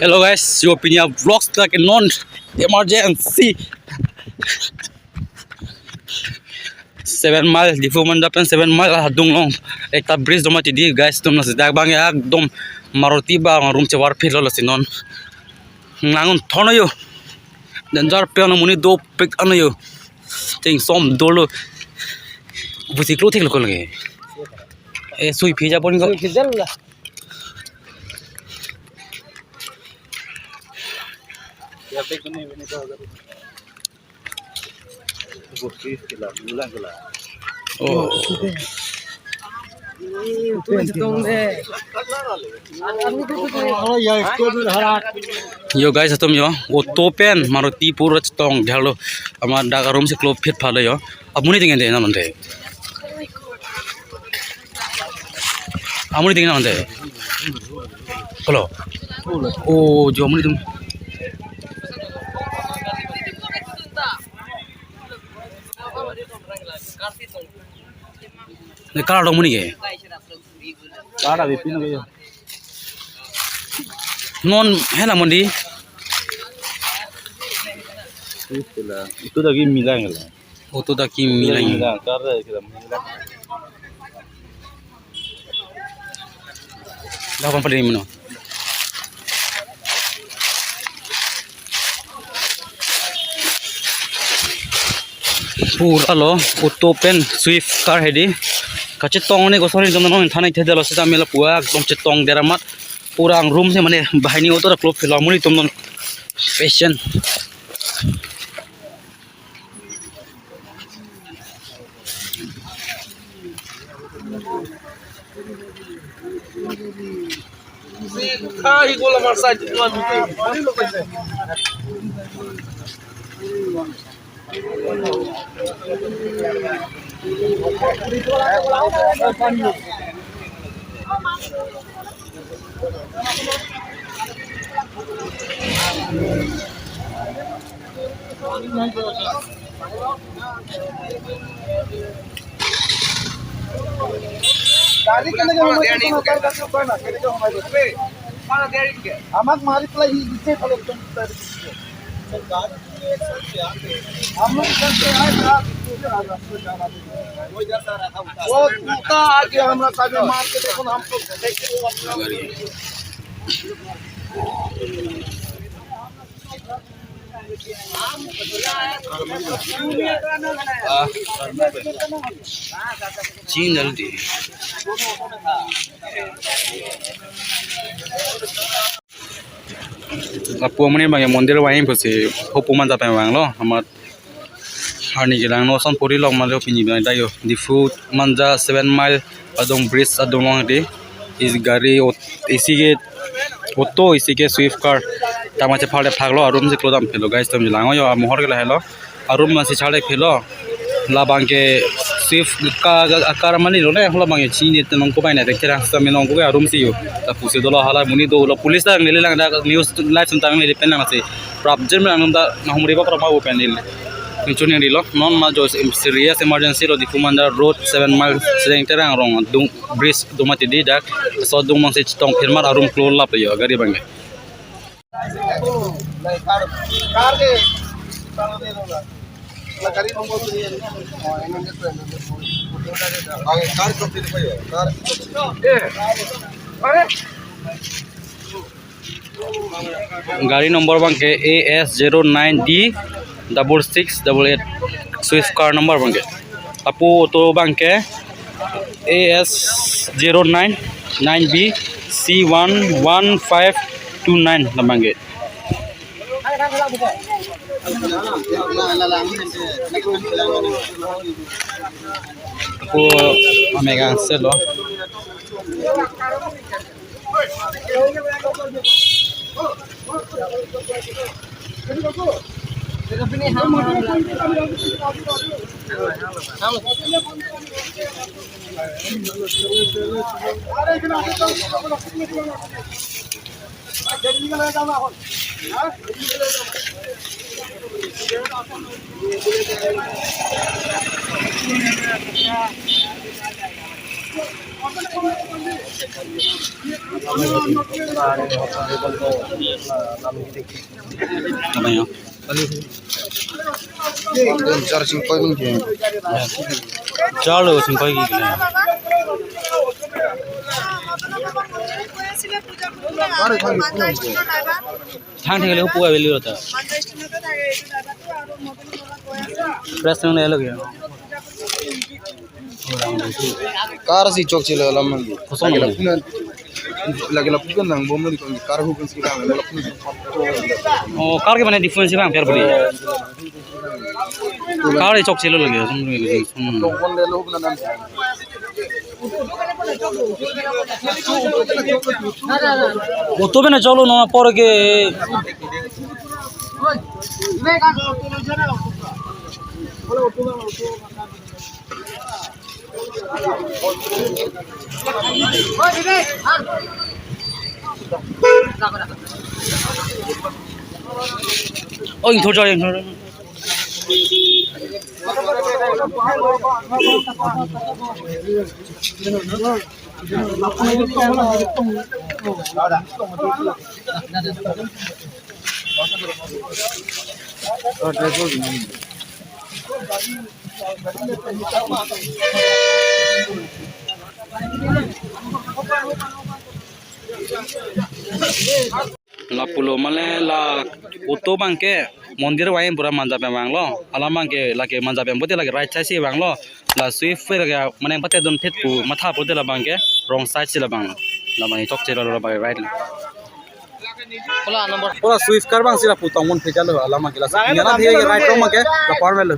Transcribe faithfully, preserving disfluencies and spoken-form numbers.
Hello guys, yo pini a vlogs lake non emergency. Seven mile, Diphu Manja pen seven mile adung along ekta bridge doma tidi guys, atum nasi dak abang ya ekdom Maruti abang arum chevar philo lasi non. Nangun thono yo. Danger pen amonit dopik ano yo. Chingsom dolo. Pusi klo thek lo ko lage. E sui phi ja pon ko. Sui phi ja lo la. Oh. Yo guys, atum yo, auto pen Maruti pura chetong dhalo, amat dak arum si klo phit phalo yo. Amonit tingde na mande. Amonit tingde na mande. Hello. Oh, jo amonit tum. Ne car dong amonit ke. Car ave pin ke. Non hena mandi. Itu lagi milang la. Auto dak kimi lang. Milang, car ave kita milang. Dah pampa dei mano. Pura lo, auto pen Swift car hedi. Kachetong ne kosori jom non thanai thedelo seta mela pua ekdom chetong der amat. Pura arum si mane banghini auto dak klo philo amonit atum non patient. गाड़ी के लगे हम लोग को उतार करके ऊपर ना, गाड़ी को हमारे को। हमारे मारी पलाई ही इसे फलो तुम उतार दीजिए। हम लोग इधर से आए ना, वो जूता आके हमरा साथ में मार के देखो ना, हम तो देख के वो अपना Ching dal di. Lapu amonit abang ya mondir vang pusi Diphu Manja pen vanglo, amat arni kelang no son puri long malo pini abang dak yo. Diphu Manja seven mile adung bridge adung along di. Isi gari ot-, isi ke auto, isi ke Swift car. Tama chephar de phaklo, arum si klo dam philo guys, atum lang yo, amohor ke lahelo. Arum si char de philo. Labang ke Swift ka, ka, car mali lo ne, labang ke chini te nong ko bai na te kira sa me nong ko arum si yo. Lapusi dolo hala amonit dolo police ta neli lang dak news live sentang neli pen lang si. Prap jem lang da na humri ba prap ma pen neli. Nchun yang dilo, non ma jo serious emergency lo Diphu Manja road seven mile Sireng Terang arong adung bridge doma tidi dak, so adung mang si chetong phirmar arum klo lap yo gari abang ke. Gari number abang ke A S zero nine D double six double eight, Swift car number abang ke. Lapu auto abang ke A S zero nine nine B C one one five two nine abang ke. Lapu amegang selo. Apa ya? Jar sing koi ning ke. Jar lo sing koi ke. Thang thang le pu aveli rota. Press nang le lo ke. Car si chokche lo alam mang. Kosong lagi lo. Lapu kan, lagi lapu kan nangbom lo di kong car hu kan si kan lo lapu. Oh, car ke mane difference bang per bodi. Car chokche lo lagi. Hmm. Tong kon le lo kan nan. Auto pen cholo non apor ke. Oh, ingthor jo, ingthor. Lapulo mane la auto bang ke mondir vang pura manja pen vanglo. Alam bang ke lake manja pen pute lake right side si vanglo. La Swift pe lake mane pate don phet pu matha pute la bang ke wrong side si la vanglo. La bang chokche lo la bang right lo. Pura number. Pura Swift car bang si lapu tongmon phe jalo alam bang ke la. Nyana the right wrong bang ke la par lo.